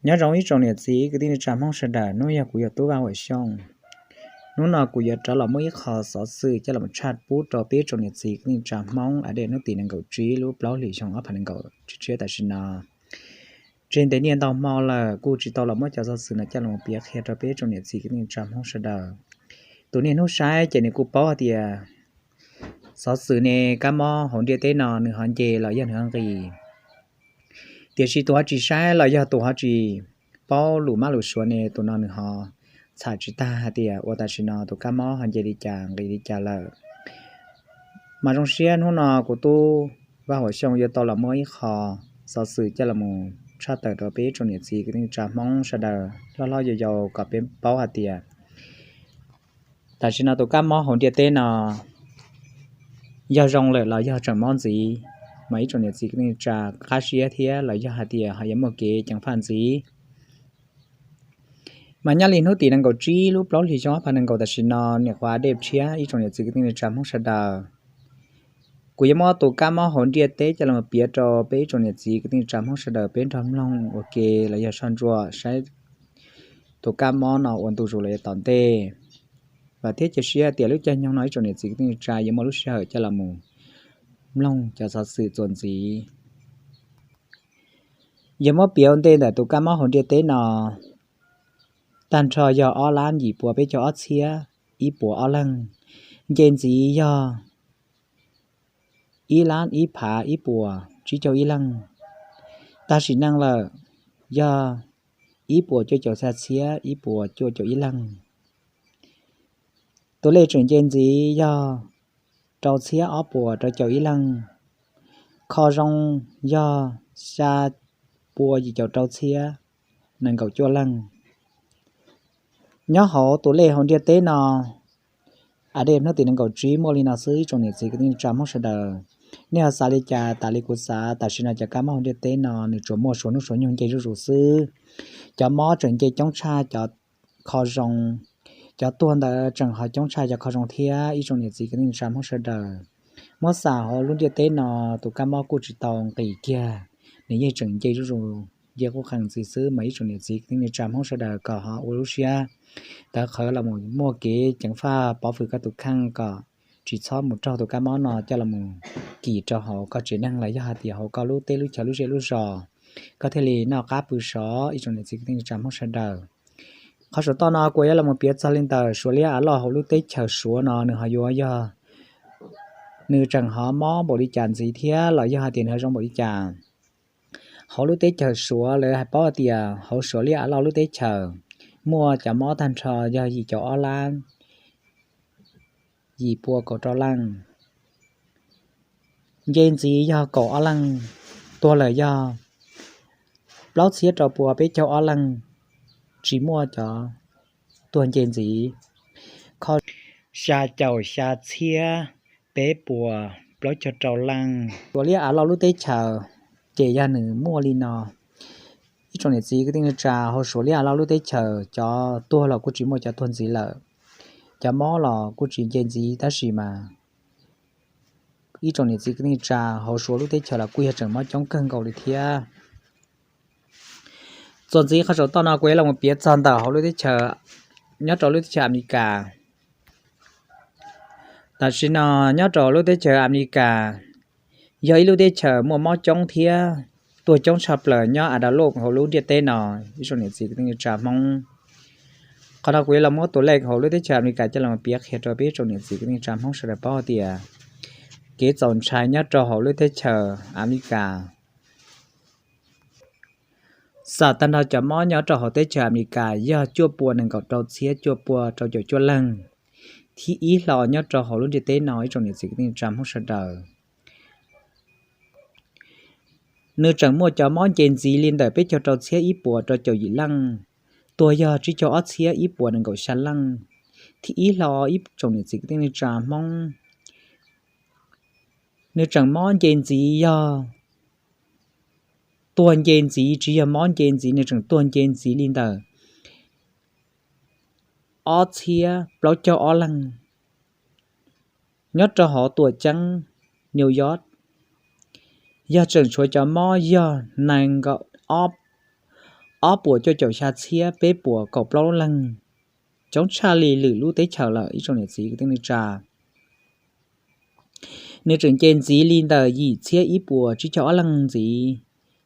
Nyob zoo ib tsoom niam txiv kwv tij neej tsa Hmoob sawv daws, hnub yog kuv yog Tub Vaj Huam Xyooj. Hnub no kuv yuav rov los muaj ib qho xov xwm coj los tshaj pub rau peb ib tsoom niam txiv kwv tij neej tsa Hmoob a dej hnub tim nees nkaum tsib lub plaub hlis xyoo ob phav nees nkaum tshiab tam sim no. Tseg ntev niaj ntau hmo lawm kuj tsis tau los muab cov xov xwm no coj los piav qhia rau peb ib tsoom niam txiv kwv tij neej tsa Hmoob sawv daws. Tus niaj hnub saib ces nws kuj paub hais tias xov xwm ne kab mob hauv ntiaj teb no nws ho nce los yog nws ho nqis. Tiam sis tus ho tsis saib los yog tus ho tsis paub lus mab lus suav ne tus no nws ho txham tsis tag hais tias ua tam sim no tus kab mob ho nce li cas nqis li cas lawm. Mas zoo siab hnub no kuv Tub Vaj Huam Xyooj yuav tau los muab ib qho xov xwm coj los tshaj tawm rau peb ib tsoom niam txiv kwv tij neej tsa Hmoob sawv daws hlob hlob yau yau kom peb paub hais tias tam sim no tus kab mob hauv ntiaj teb no yog zoo lawm los yog tseem mob ntxiv, mas ib tsoom niam txiv kwv tij neej tsa qab siab thiab los yog hais tias ho yuav muaj kev ceev faj ntxiv. Mas nyob li hnub tim nees nkaum tsib lub plaub hlis xyoo ob phav nees nkaum tam sim no, niam qhuav dej tshiab ib tsoom niam txiv kwv tij neej tsa Hmoob sawv daws. Kuv yuav muab tus kab mob hauv ntiaj teb coj los piav rau peb ib tsoom niam txiv kwv tij neej tsa Hmoob sawv daws peb nrog mloog ua ke los yog soj ntsuam saib tus kab mob no ua ntu zus los yav tom ntej. Vam thiab cia siab tias lub caij nyoog no ib tsoom niam txiv kwv tij neej tsa yuav muaj lub sij hawm coj los mus mloog cov xov xwm txuas ntxiv. Yog muab piav ua ntej ntawm tus kab mob hauv ntiaj teb no, tag nrho yog ob lab yim pua peb caug ob txhiab ib puas ob leeg. Nce ntxiv yog ib lab ib phav ib puas tsib caug ib leeg. Tag sim neej lawm yog ib puas cuaj caum xya txhiab ib puas cuaj caum ib leeg. Tus lej tseem nce ntxiv yog rau txhiab ob puas rau caum ib leeg. Kho zoo yog xya pua yim caum rau txhiab nees nkaum cuaj leej. Nyob hauv tus lej hauv ntiaj teb no, a dej hnub tim nees nkaum tsib muaj li no xwb ib tsoom niam txiv kwv tij neej tsa Hmoob sawv daws. Nej ho xav li cas? Tas li kuv xav, tam sim no cov kab mob hauv ntiaj teb no nws tsuas muaj suav hnub suav nyoog nce zuj zus xwb. Cov mob tseem nce coob tshaj cov kho zoo. Cov tuag ntawd tseem ho coob tshaj cov kho zoo thiab ib tsoom niam txiv kwv tij neej tsa Hmoob sawv daws. Muab xam hauv lub ntiaj teb no, tus kab mob kuj tsis tau nqis kiag, nws yeej tseem nce zuj zus, nce qub qees ntxiv xwb mas ib tsoom niam txiv kwv tij neej tsa Hmoob sawv daws kom ho ua lub siab tawv qhawv los mus muaj kev ceev faj pov hwm koj tus kheej kom tsis txhob mus raug tus kab mob no coj los mus kis rau hauv koj tsev neeg los yog hais tias hauv koj lub teb lub chaw lub zej lub zos, koj thiaj li noj qab pw sov ib tsoom niam txiv kwv tij neej tsa Hmoob sawv daws. Qhov saum toj no kuv yuav los mus piav txog li ntawm suav liab av loj hauv lub teb chaws Suav no nws ho yuav yog, nws tseem ho mob npaum li cas ntxiv thiab los yog hais tias nws ho zoo npaum li cas. Hauv lub teb chaws Suav lawv hais paub hais tias hauv suav liab av loj lub teb chaws muaj cov mob tag nrho yog yim caum ob lab yim pua kaum rau leej. Nce ntxiv yog kaum ob leej, tuag lawm yog plaub txhiab rau pua peb caug ob leej, tsis muaj cov tuag nce ntxiv. Kho xya caum xya txhiab peb puas plaub caug rau leej. Suav liab av loj lub teb chaws ces yog nws muaj li no. Ib tsoom niam txiv kwv tij neej tsa, hauv suav liab av loj lub teb chaws cov tuag los kuj tsis muaj cov tuag ntxiv lawm, cov mob los kuj tsis nce ntxiv tab sis mas ib tsoom niam txiv kwv tij neej tsa, hauv suav lub teb chaws los kuj yog tseem mob coob kawg nkaus li thiab. Txuas ntxiv qhov saum toj no kuv yuav los piav txog ntawm hauv lub teb chaws, nyob rau lub teb chaws Amelikas. Tam sim no nyob rau lub teb chaws Amelikas yog ib lub teb chaws muaj mob coob thiab tuag coob tshaj plaws nyob av loj hauv lub ntiaj teb no, ib tsoom niam txiv kwv tij neej tsa Hmoob. Qhov no kuv yuav los muab tus lej hauv lub teb chaws Amelikas coj los piav qhia rau peb ib tsoom niam txiv kwv tij neej tsa Hmoob sawv daws paub tias kev txaus ntshai nyob rau hauv lub teb chaws Amelikas. Xam tag nrho cov mob nyob rau hauv teb chaws Amelikas yog cuaj pua nees nkaum rau txhiab cuaj pua rau caum cuaj leej, thib ib hlo nyob rau hauv lub ntiaj teb no ib tsoom niam txiv kwv tij neej tsa Hmoob sawv daws. Nws tseem muaj cov mob nce ntxiv li ntawm peb caug rau txhiab ib puas rau caum yim leej, tuag yog tsib caug ob txhiab ib puas nees nkaum xya leej, thib ib hlo ib tsoom niam txiv kwv tij neej tsa Hmoob. Nws tseem mob nce ntxiv yog tuag nce ntxiv, tsis yog mob nce ntxiv, nws tseem tuag nce ntxiv li ntawm ob txhiab plaub caug ob leeg. Nyob rau hauv tuam ceeb New York, yog tseem tshuav cov mob yog nees nkaum ob ob puas cuaj caum xya txhiab peb puas kaum plaub leeg, coob tshaj li lwm lub teb chaws lawm ib tsoom niam txiv kwv tij neej tsa. Nws tseem nce ntxiv li ntawm yim txhiab ib puas tsib caug ob leeg ntxiv,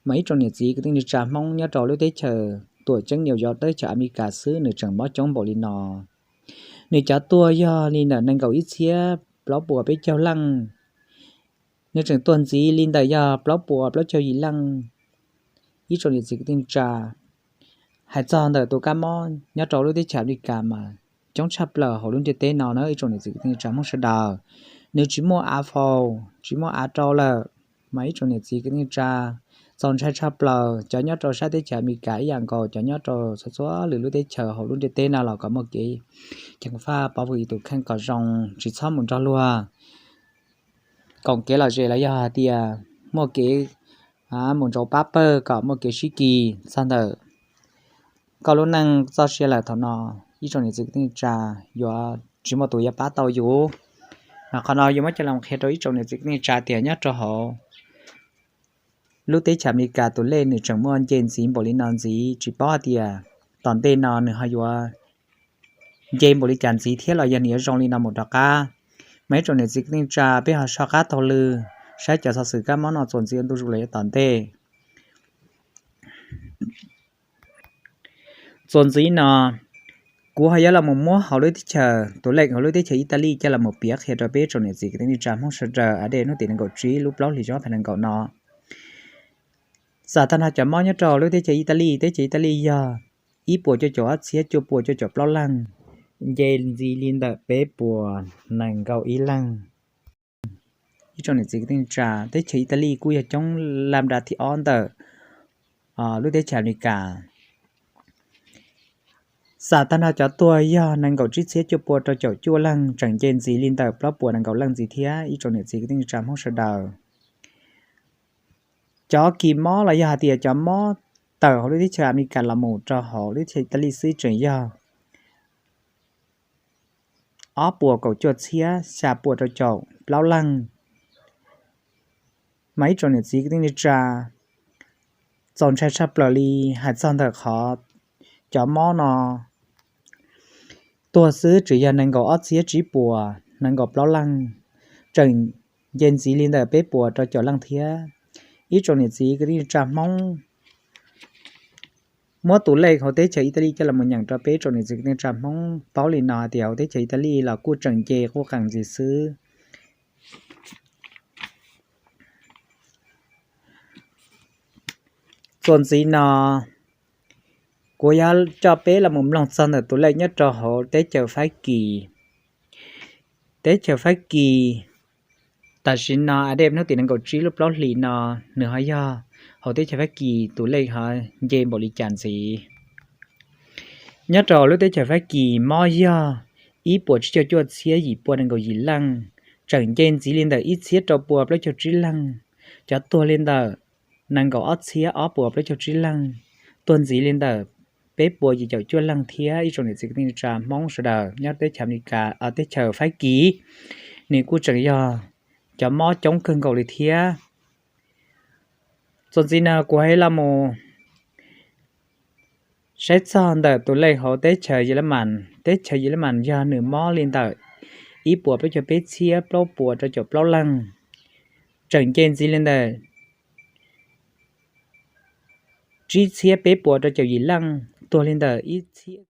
mas ib tsoom niam txiv kwv tij neej tsa Hmoob nyob rau lub teb chaws tuam ceeb New York teb chaws Amelikas xwb nws tseem mob coob npaum li no. Nws cov tuag yog li ntawm nees nkaum ib txhiab plaub puas peb caug leej, nws tseem tuag ntxiv li ntawm yog plaub puas plaub caug yim leej. Ib tsoom niam txiv kwv tij neej tsa, hais txog ntawm tus kab mob nyob rau lub teb chaws Amelikas mas coob tshaj plaws hauv lub ntiaj teb no na ib tsoom niam txiv kwv tij neej tsa Hmoob sawv daws. Nws tsis muaj av faus tsis muaj av rau lawm, mas ib tsoom niam txiv kwv tij neej tsa, txaus ntshai tshaj plaws. Cov nyob rau sab teb chaws Amelikas ib yam nkaus cov nyob rau txhua txhua lwm lub teb chaws hauv lub ntiaj teb no los kom muaj kev ceev faj pov hwm tus kheej kom zoo, tsis txhob mus nrog luag koom kev lom zem los yog hais tias muaj kev mus ntsauv pab pawg kom muaj kev sib kis txog ntawm koj lub neej txoj sia lawm thaum no, ib tsoom niam txiv kwv tij neej tsa, yuav tsis muaj tus yuav pab tau yus. Mas qhov no yuav muab coj los qhia rau ib tsoom niam txiv kwv tij neej tsa tias nyob rau hauv lub teb chaws Amelikas tus lej nws tseem muaj nce ntxiv npaum li no ntxiv, tsis paub hais tias tom ntej no nws ho yuav nce npaum li cas ntxiv thiab los yog nws yuav zoo li no mus rov qab. Mas ib tsoom niam txiv kwv tij neej tsa, peb ho soj qab taug lw saib cov xov xwm kab mob no txuas ntxiv ua ntu zus los yav tom ntej. Txuas ntxiv no kuv ho yuav los mus muab hauv lub teb chaws, tus lej hauv lub teb chaws Italy coj los mus piav qhia rau peb tsoom niam txiv kwv tij neej tsa Hmoob sawv daws a dej hnub tim nees nkaum tsib lub plaub hlis ob phav nees nkaum no. Xam tag nrho cov mob nyob rau lub teb chaws Italy, teb chaws Italy yog ib puas cuaj caum ob txhiab cuaj puas cuaj caum plaub leeg, nce ntxiv li ntawm peb puas nees nkaum ib leeg. Ib tsoom niam txiv kwv tij neej tsa, teb chaws Italy kuj yog coob lam da thib ob ntawm lub teb chaws Amelikas. Xam tag nrho cov tuag yog nees nkaum tsib txhiab cuaj puas rau caum cuaj leeg, tseem nce ntxiv li ntawm plaub puas nees nkaum leej ntxiv thiab ib tsoom niam txiv kwv tij neej tsa Hmoob sawv daws. Cov kis mob los yog hais tias cov mob tawm hauv lub teb chaws Amelikas los mus rau hauv lub teb chaws Italy xwb tseem yog ob puas kaum cuaj txhiab xya puas rau caum plaub leeg. Mas ib tsoom niam txiv kwv tij neej tsa, txaus ntshai tshaj plaws li hais txog ntawm qhov cov mob no tuag xwb tseem yog nees nkaum ob txhiab tsib puas nees nkaum plaub leeg, tseem nce ntxiv li ntawm peb puas rau caum leej thiab. Ib tsoom niam txiv kwv tij neej tsa Hmoob, muab tus lej hauv teb chaws Italy coj los mus nyeem rau peb tsoom niam txiv kwv tij neej tsa Hmoob paub li no hais tias hauv teb chaws Italy los kuj tseem nce quj qees ntxiv xwb. Txuas ntxiv no kuv yuav coj peb los mus mloog txog ntawm tus lej nyob rau hauv teb chaws Fab Kis. Teb chaws Fab Kis tam sim no a dej hnub tim nees nkaum tsib lub plaub hlis no nws ho yog hauv teb chaws Fab Kis tus lej ho nce npaum li cas ntxiv. Nyob rau lub teb chaws Fab Kis mob yog ib puas tsib caug cuaj txhiab yim puas nees nkaum yim leej, tseem nce ntxiv li ntawm ib txhiab rau puas plaub caug tsib leej. Cov tuag li ntawm nees nkaum ob txhiab ob puas plaub caug tsib leej, tuag ntxiv li ntawm peb puas yim caum cuaj leej thiab ib tsoom niam txiv kwv tij neej tsa Hmoob sawv daws nyob teb chaws Amelikas, teb chaws Fab Kis, nws kuj tseem yog cov mob coob kawg nkaus li thiab. Txuas ntxiv no kuv hais los mus saib txog ntawm tus lej hauv teb chaws Yelemas. Teb chaws Yelemas yog nws mob li ntawm ib puas plaub caug peb txhiab plaub puas rau caum plaub leej, tseem nce ntxiv li ntawm tsib txhiab peb puas rau caum yim leej, tuag li ntawm ib txhiab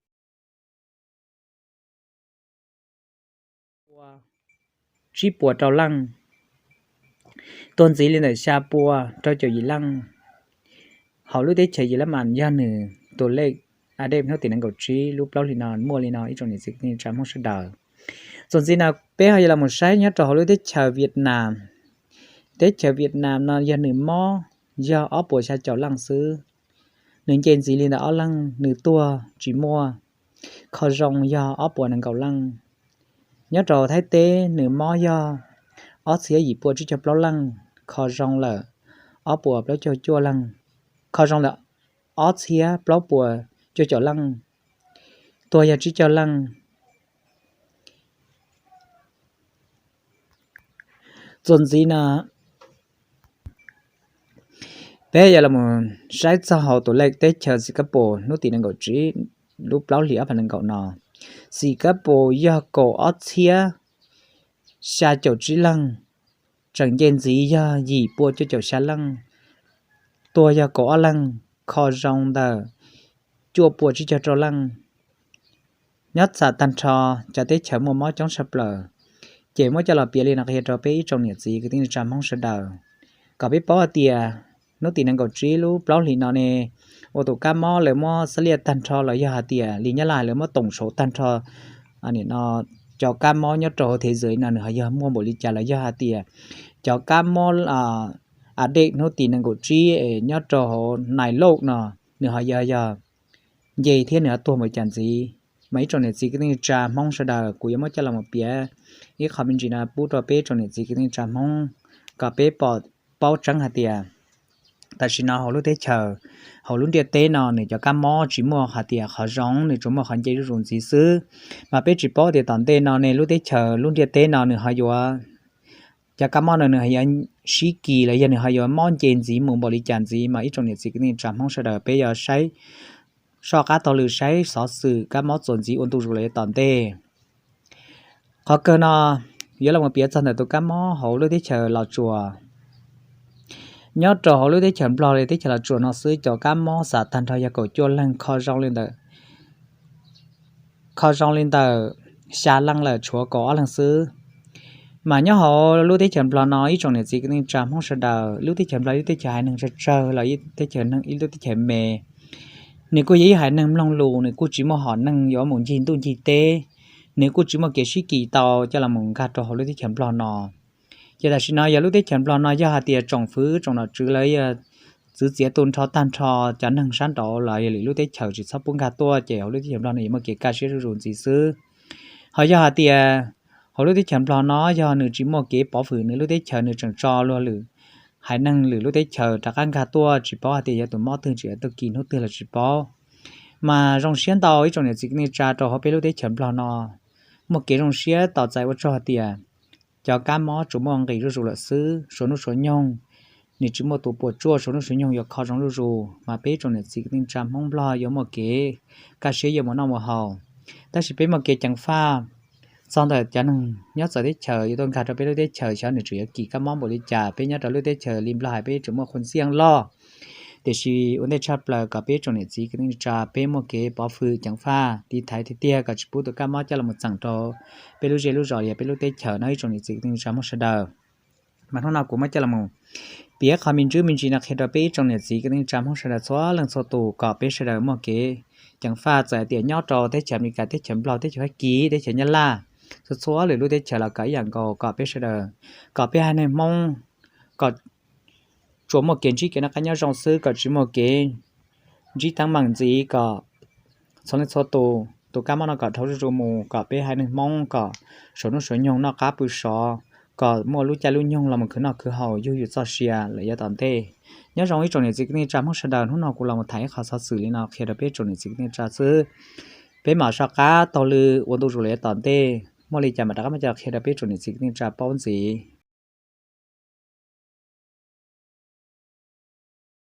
pua tsib puas rau leej, tuag ntxiv li ntawm xya pua rau caum yim leej. Hauv lub teb chaws Yelemas yog nws tus lej a dej hnub tim nees nkaum tsib lub plaub hlis no muaj li no ib tsoom niam txiv kwv tij neej tsa Hmoob sawv daws. Txuas ntxiv no peb ho yuav los mus saib nyob rau hauv lub teb chaws Vietnam. Teb chaws Vietnam no yog nws mob yog ob puas xya caum leej xwb. Nws nce ntxiv li ntawm ob leeg, nws tuag tsis muaj. Kho zoo yog ob puas nees nkaum leej. Nyob rau Thaib teb nws mob yog ob txhiab yim pua tsib caug plaub leej, kho zoo lawm ob puas plaub caug cuaj leej, kho zoo lawm ob txhiab plaub puas cuaj caum leej, tuag yog tsib caug leej. Txuas ntxiv no Peb yuav los saib txog hauv tus lej teb chaws Xis Kas Pos hnub tim nees nkaum tsib lub plaub hlis ob phav nees nkaum no. Xis Kas Pos yog kaum ob txhiab xya caum tsib leej, tseem nce ntxiv yog yim pua cuaj caum xya leej, tuag yog kaum ob leeg, kho zoo ntawm cuaj pua tsib caug rau leej. Nyob txam tag nrho cov teb chaws muaj mob coob tshaj plaws, ces muab coj los piav li no qhia rau peb ib tsoom niam txiv kwv tij neej tsa Hmoob sawv daws, kom peb paub hais tias hnub tim nees nkaum tsib lub plaub hlis no ne, ua tus kab mob lawv muab xab liaj tag nrho los yog hais tias li Nyab Laj lawv muab toom saud tag nrho no, cov kab mob nyob rau hauv thế giới no nws ho yog muaj npaum li cas los yog hais tias cov kab mob a dej hnub tim nees nkaum tsib nyob rau hauv nais lauj no nws ho yog yog nce thiab nws ho tuag npaum cas ntxiv. Mas ib tsoom niam txiv kwv tij neej tsa Hmoob sawv daws, kuv yuav muab coj los mus piav ib qho me ntsis no pub rau peb tsoom niam txiv kwv tij neej tsa Hmoob kom peb pom paub tseeb hais tias tam sim no hauv lub teb chaws, hauv lub ntiaj teb no nws cov kab mob tsis muaj hais tias qhov zoo, nws tsuas muaj qhov nce zuj zus ntxiv xwb. Mas peb tsis paub tias tom ntej no ne lub teb chaws lub ntiaj teb no nws ho yuav, cov kab mob no nws ho yuav sib kis los yog nws ho yuav mob nce ntxiv mus npaum li cas ntxiv. Mas ib tsoom niam txiv kwv tij neej tsa Hmoob sawv daws peb yuav saib soj qab taug lw saib xov xwm kab mob txuas ntxiv ua ntu zus los yav tom ntej. Qhov kawg no yuav los piav txog ntawm tus kab mob hauv lub teb chaws Los Tsuas. Nyob rau hauv lub teb chaws Nplog li teb chaws Los Tsuas no xwb cov kab mob xam tag nrho yog kaum cuaj leeg, kho zoo li ntawm kho zoo li ntawm xya leej lawm tshuav kaum ob leeg xwb. Mas nyob hauv lub teb chaws Nplog no ib tsoom niam txiv kwv tij neej tsa Hmoob sawv daws, lub teb chaws Nplog ib lub teb chaws haiv neeg tsawg tsawg los ib lub teb chaws neeg ib lub teb chaws me. Nws kuj yog ib haiv neeg mloog lus, nws kuj tsis muaj hom neeg yuav mus ncig ntuj ncig teb, nws kuj tsis muaj kev sib kis tau coj los mus nkag rau hauv lub teb chaws Nplog no. Ces tam sim no yog lub teb chaws Nplog no yog hais tias tsoom fwv tsoom nom tswv lawv yog txwv txiav tu nrho tag nrho cov neeg sab nraud los yog lwm lub teb chaws tsis txhob pub nkag tuaj ces hauv lub teb chaws Nplog no yuav muaj kev kaj siab zuj zus ntxiv xwb. Ho yog hais tias hauv lub teb chaws Nplog no yog nws tsis muaj kev pov hwm nws lub teb chaws nws tseem tso luag lwm haiv neeg lwm lub teb chaws rov qab nkag tuaj tsis paub hais tias yog tus mob twg tseem yuav tuaj kis hnub twg los tsis paub. Mas zoo siab ntau ib tsoom niam txiv kwv tij neej tsa rau hauv peb lub teb chaws Nplog no muaj kev zoo siab tos txais ua tsaug hais tias cov kab mob tsuas muaj nqis zuj zus lawm xwb, suav hnub suav nyoog nws tsis muaj tus puas tsuaj, suav hnub suav nyoog yuav kho zoo zuj zus. Mas peb tsoom niam txiv kwv tij neej tsa Hmoob Nplog yuav muaj kev kaj siab yuav mus noj mus haus, tab sis peb muaj kev ceev faj txog ntawm cov neeg nyob txawv teb chaws yuav tuaj nkag rau peb lub teb chaws xyov nws tseem yuav kis kab mob npaum li cas. Peb nyob rau lub teb chaws li Nplog hais peb tseem muaj qhua ntxiaj loj, tiam sis ua ntej tshaj plaws kom peb tsoom niam txiv kwv tij neej tsa peb muaj kev pov hwm ceev faj tiv thaiv tiag tiag kom tsis pub tus kab mob coj los txeem rau peb lub zej lub zos yog peb lub teb chaws no ib tsoom niam txiv kwv tij neej tsa Hmoob sawv daws. Mas hnub no kuv muab coj los piav qhov me ntsis me ntsis no qhia rau peb ib tsoom niam txiv kwv tij neej tsa Hmoob sawv daws txhua leej txhua tus kom peb sawv daws muaj kev ceev faj txawm hais tias nyob rau teb chaws Amelikas, teb chaws Nplog, teb chaws Fab Kis, teb chaws Nyab Laj, txhua txhua lwm lub teb chaws los kom ib yam nkaus kom peb sawv daws, kom peb haiv neeg Hmoob kom tsuas muaj kev ntsib kev noj qab nyob zoo xwb, kom tsis muaj kev ntsib teeb meem ntxiv, kom txhua leej txhua tus tus kab mob no kom dhau zuj zus mus, kom peb haiv neeg Hmoob kom suav hnub suav nyoog noj qab pw sov, kom muaj lub caij lub nyoog los mus khwv noj khwv haus yug yus txoj sia lawm yav tom ntej. Nyob zoo ib tsoom niam txiv kwv tij neej tsa Hmoob sawv daws, hnub no kuv los mus tham ib qho xov xwm li no qhia rau peb tsoom niam txiv kwv tij neej tsa xwb. Peb mam soj qab taug lw ua ntu zus lawm yav tom ntej, muaj li cas mam rov qab muab coj los qhia rau peb tsoom niam txiv kwv tij neej tsa paub ntxiv.